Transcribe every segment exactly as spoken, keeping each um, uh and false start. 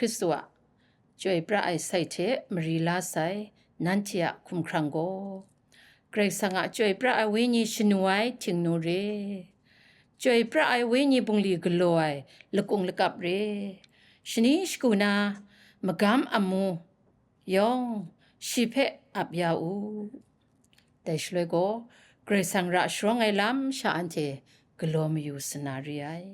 Hkristu a chyoi pra ai sai hte mari la sai nanhte a hkumhkrang gaw, Karai Kasang a chyoi pra ai wenyi shanu ai htingnu re, chyoi pra ai wenyi bungli galaw ai lakung lakap re, shani shagu na magam amu yawng shi hpe ap ya u. Dai shaloi gaw, Karai Kasang ra sharawng ai lam sha anhte galaw mayu sana re ai.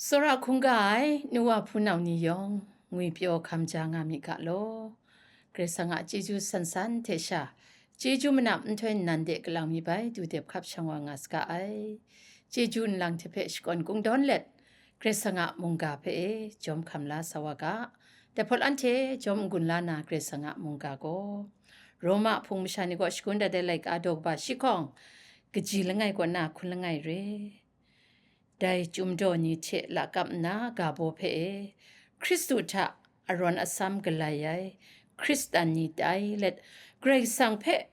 Tsawra hkungga ai nu wa hpunau ni yawng, ngwipyaw hkam ja nga mi ga law. Karai Kasang a chyeju san san hte sha, chyeju manam nhtoi nnan de kalang mi bai du dep hkap shang wa nga saga ai. Chyeju nlang hte hpe shakawn kungdawn let, Karai Kasang a mungga hpe e jawm hkam la sa wa ga. Dai hpawt anhte jawm n-gun la na Karai Kasang a mungga gaw, Roma hpung masha ni kaw shagun dat ai laika daw kaba shi hkawng, kaji langai kaw na hkun langai re. Dai chyum daw ni hte lakap nna ga baw hpe e, Hkristu hta arawn asam galai ai Hkristan ni tai let, Karai Kasang hpe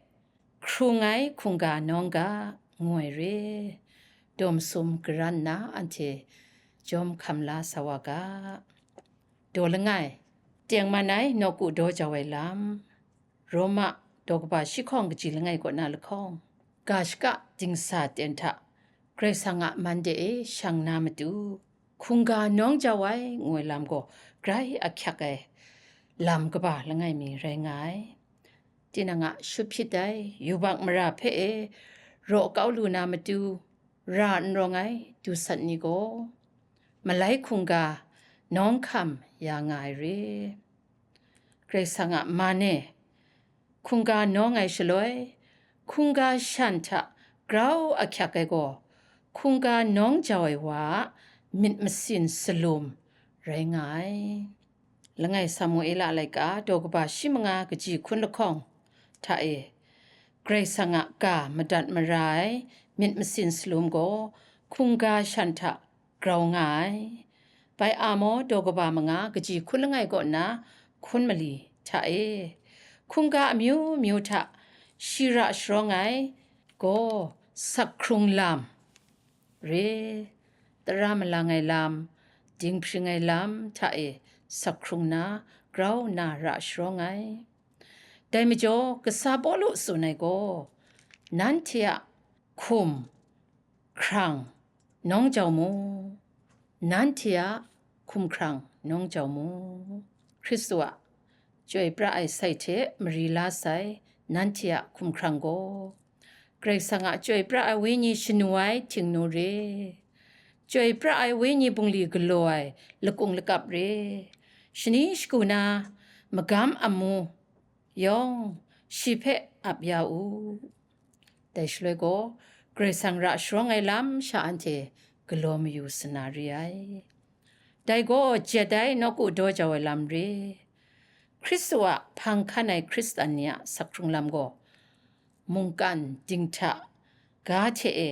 hkrung ai hkungga nawng ga, ngu ai re. Daw masum garan nna anhte jawm hkam la sa wa ga. Daw langai, tengman ai nawku daw jau ai lam. Roma daw kaba shi hkawng kaji langai kaw na lahkawng, ga shaka dingsa ten hta Karai Kasang a man de e shang na matu, hkungga nawng jau ai ngu ai lam gaw grai ahkyak ai lam kaba langai mi rai nga ai. Tinang a shut hpyit ai yubak mara hpe e raw kau lu na matu, ra n rawng ai dusat ni gaw, malai hkungga nawng hkam ya nga ai re. Karai Kasang a man e hkungga nawng ai shaloi, hkungga shan hta grau ahkyak ai gaw, hkungga nawng jau ai wa a myit masin salum rai nga ai. Langai Samuela laika daw kaba shi manga kaji hkun lahkawng hta e, Karai Kasang a ga madat mara ai myit masin salum gaw hkungga shan hta grau nga ai. Bai Amo daw kaba manga kaji hkun langai kaw na hkun mali hta e, hkungga amyu myu hta shi ra sharawng ai gaw sakhkrung lam re, tara malang ai lam, dinghpring ai lam hta e sakhkrung na, grau nna ra sharawng ai. Dai majaw, kasa Pawlu tsun ai gaw, nanhte a hkum hkrang nawng jau mu, nanhte a hkum hkrang nawng jau mu. Hkristu a chyoi pra ai sai hte mari la sai nanhte a hkum hkrang gaw, Karai Kasang a chyoi pra ai wenyi shanu ai htingnu re, chyoi pra ai wenyi bungli galaw ai lakung lakap re, shani shagu na magam amu yawng shi hpe ap ya u. Dai shaloi gaw, Karai Kasang ra sharawng ai lam sha anhte galaw mayu sana re ai. Dai gaw jet ai nawku daw jau ai lam re. Hkristu a hpang hkan ai Hkristan ni a sakhkrung lam gaw, mungkan dinghta ga hte e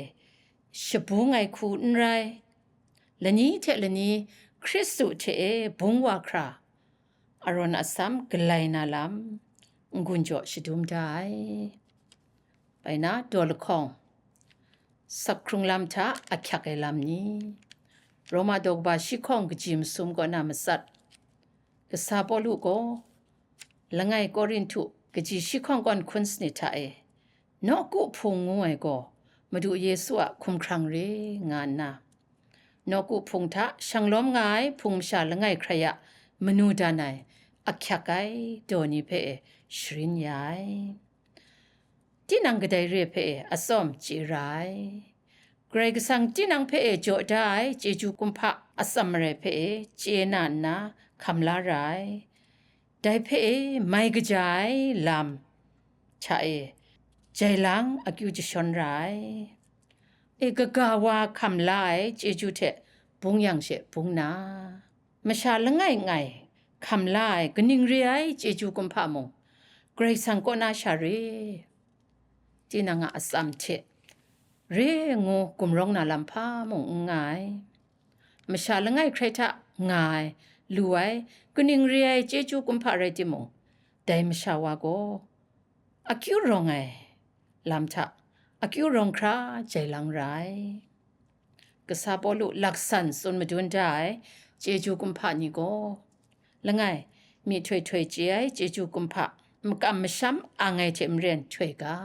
shabung ai hku n rai, lani hte lani Hkristu hte e bung wa hkra, arawn asam galai na lam n-gun jaw shadum da ai. Bai na, daw lahkawng, sakhkrung lam hta ahkyak ai lam ni? Roma daw kaba shi hkawng kaji masum kaw na matsat, kasa Pawlu gaw, langai Korinhtu kaji shi hkawng kawn hkun sanit hta e, nawku hpung ngu ai gaw Madu Yesu a hkumhkrang re nga nna, nawku hpung hta shanglawm nga ai hpung masha langai hkrai a manu dan ai, ahkyak ai daw ni hpe e sharin ya ai. Tinang kadai re hpe e atsawm chye ra ai. Karai Kasang tinang hpe e jaw da ai chyeju kumhpa atsam marai hpe e chye na nna hkam la ra ai. Dai hpe e mai kaja ai lam hta e jai lang akyu jashawn ra ai. E kaga wa hkam la ai chyeju hte bung yang she bung na, masha langai ngai hkam la ai kaning re ai chyeju kumhpa mung, Karai Kasang kaw na sha re. Tinang a atsam hte re ngu gumrawng na lam hpa mung n nga ai. Masha langai hkrai hta nga ai, lu ai, kaning re ai chyeju kumhpa rai timung, dai masha wa gaw akyu rawng ai lam hta akyu rawng hkra jai lang ra ai. kasa Pawlu laksan tsun madun da ai chyeju kumhpa ni gaw, langai, myihtoi htoi chye ai chyeju kumhpa, makam masham ang ai hte maren htoi ga.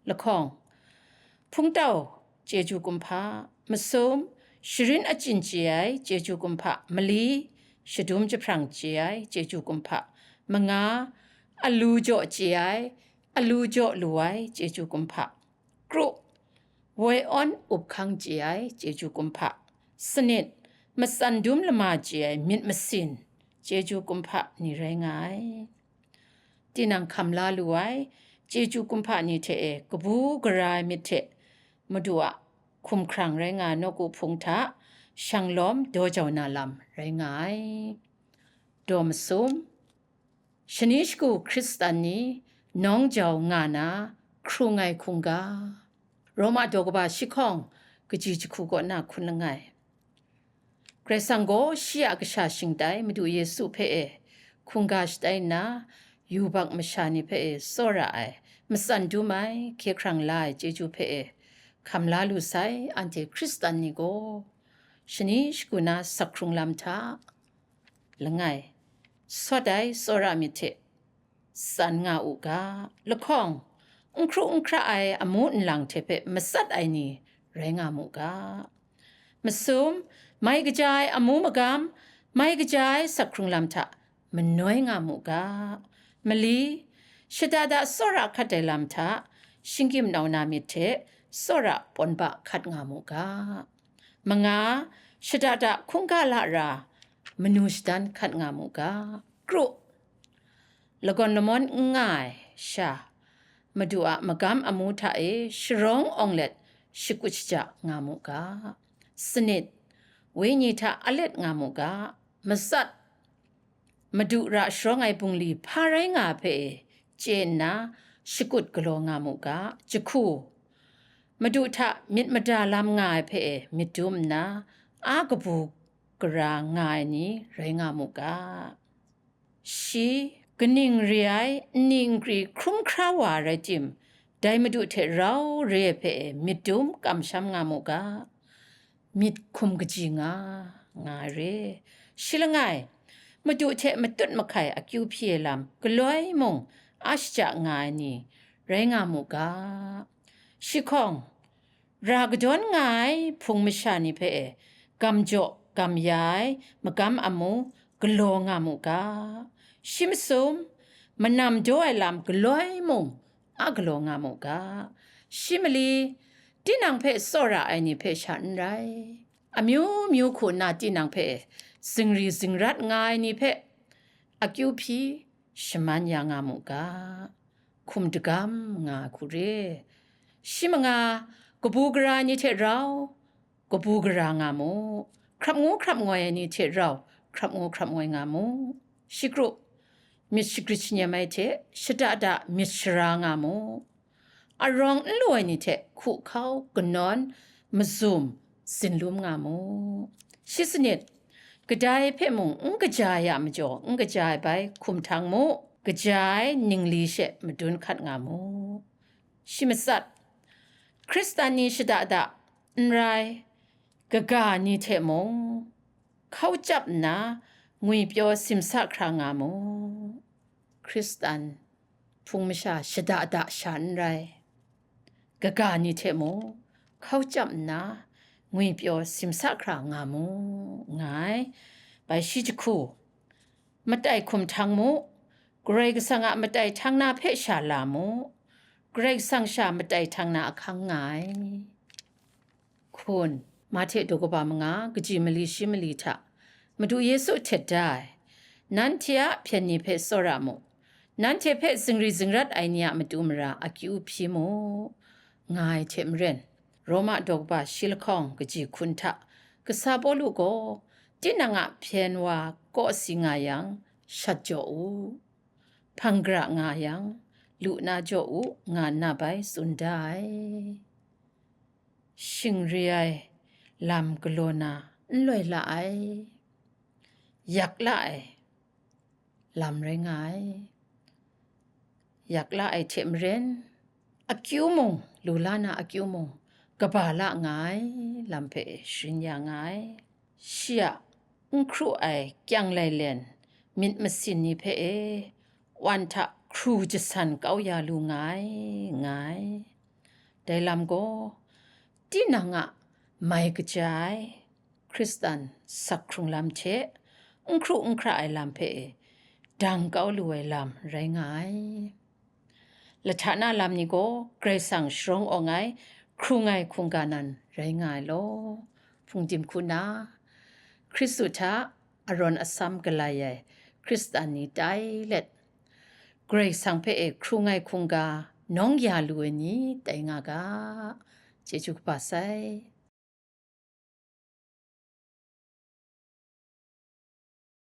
Lahkawng, hpungtau chyeju kumhpa, masum, sharin achyin chye ai chyeju kumhpa, mali, shadum jahprang chye ai chyeju kumhpa, manga, alu jaw chye ai, alu jaw lu ai chyeju kumhpa, kru, woi awn up hkang chye ai chyeju kumhpa, sanit, matsan dum lama chye ai myit masin chyeju kumhpa ni rai nga ai. Tinang hkam la lu ai chyeju kumhpa ni hte e kabu gara ai myit hte Madu a hkumhkrang rai nga ai nawku hpung hta shanglawm daw jau na lam rai nga ai. Daw masum, shani shagu Hkristan ni nawng jau nga na hkrung ai hkungga. Roma daw kaba shi hkawng kaji jahku kaw na hkun langai. Karai Kasang gaw shi a kasha shingtai Madu Yesu hpe e hkungga shatai nna, yubak masha ni hpe e tsawra ai, matsan dum ai, hkye hkrang la ai chyeju hpe e hkam la lu sai, anhte Hkristan ni gaw shani shagu na sak hkrung lam hta langai, sawt ai tsawra myit hte tsan nga u ga. Lahkawng, n hkru n hkra ai amu nlang hte hpe matsat ai ni rai nga mu ga. Masum, mai kaja ai amu magam, mai kaja ai sak hkrung lam hta manoi nga mu ga. Mali, shada da tsawra hkat ai lam hta, shinggyim nau na myit hte tsawra pawn ba hkat nga mu ga. Manga, shada da hkungga la ra, manu shadan hkat nga mu ga. Kru, lagawn lamawn n nga ai sha, Madu a magam amu hta e sharawng awng let shakut shaja nga mu ga. Sanit, wenyi hta alet nga mu ga. Matsat, Madu ra sharawng ai bungli hpa rai nga ai hpe e chye nna, shakut galaw nga mu ga. Jahku, Madu hta myit mada lam nga ai hpe e myit dum nna, a kabu gara nga ai ni rai nga mu ga. Shi, kaning re ai nni nkri hkrum hkra wa rai tim, dai Madu hte rau re ai hpe e myit dum kamsham nga mu ga. Myit hkum kaji nga, nga ai re. Shi langai, Madu hte matut mahkai akyu hpyi ai lam galoi mung a shaja nga ai ni rai nga mu ga. Shi hkawng, ra kadawn nga ai hpung masha ni hpe e gam jaw gam ya ai magam amu galaw nga mu ga. Shi masum, manam daw ai lam galoi mung a galaw nga mu ga. Shi mali, tinang hpe tsawra ai ni hpe sha n rai, amyu myu hku nna tinang hpe zingri zingrat nga ai ni hpe akyu hpyi shaman ya nga mu ga. Hkum dagam nga ai hku re. Shi manga, kabu gara ai ni hte rau kabu gara nga mu. Hkrap ngu hkrap ngoi ai ni hte rau hkrap ngu hkrap ngoi nga mu. Shi kru, myit shagrit shanyem ai hte shada da myit shara nga mu. Arawng n lu ai ni hte hkuhkau, kanawn, mazum, zinlum nga mu. Shi sanit, kadai hpe mung n kaja ai a majaw n kaja ai bai hkum htang mu, kaja ai ningli she madun hkat nga mu. Shi matsat, Hkristan ni shada da, n rai, kaga ni hte mung, hkau chyap nna, ngwipyaw simsa hkra nga mu. Hkristan hpung masha shada da sha n rai, kaga ni hte mung, hkau chyap nna, ngwipyaw simsa hkra nga mu, nga ai. Bai shi jahku, matai hkum htang mu, Karai Kasang a matai htang na hpe sha la mu, Karai Kasang sha matai htang na ahkang nga ai. Hkun, Mahte daw kaba manga, kaji mali shi mali hta, Madu Yesu htet da ai, nanhte a hpyen ni hpe tsawra mu, nanhte hpe zingri zingrat ai ni a matu mara akyu hpyi mu, nga ai hte maren, Roma daw kaba shi lahkawng kaji hkun hta, kasa Pawlu gaw, tinang a hpyen wa kawsi nga yang, shat jaw u, hpang gara nga yang, lu na jaw u, nga nna bai tsun da ai. Shing re ai lam galaw na n loi la ai, yak la ai lam rai nga ai. Yak la ai hte maren, akyu mung, lu la na akyu mung, kaba la nga ai lam hpe sharin ya nga ai. Shi a n hkru ai kyang lailen myit masin ni hpe e wan hta hkru jasan kau ya lu nga ai, nga ai. Dai lam gaw, tinang a mai kaja ai Hkristan sakhkrung lam hte n hkru n hkra ai lam hpe dang kau lu ai lam rai nga ai. Lahtana lam ni gaw Karai Kasang sharawng awng ai hkrung ai hkungga nan rai nga ai law. Hpungdim hku na, Hkristu hta arawn asam galai ai Hkristan ni tai let, Karai Kasang hpe e hkrung ai hkungga nawng ya lu ai ni tai nga ga. Chyeju kaba sai.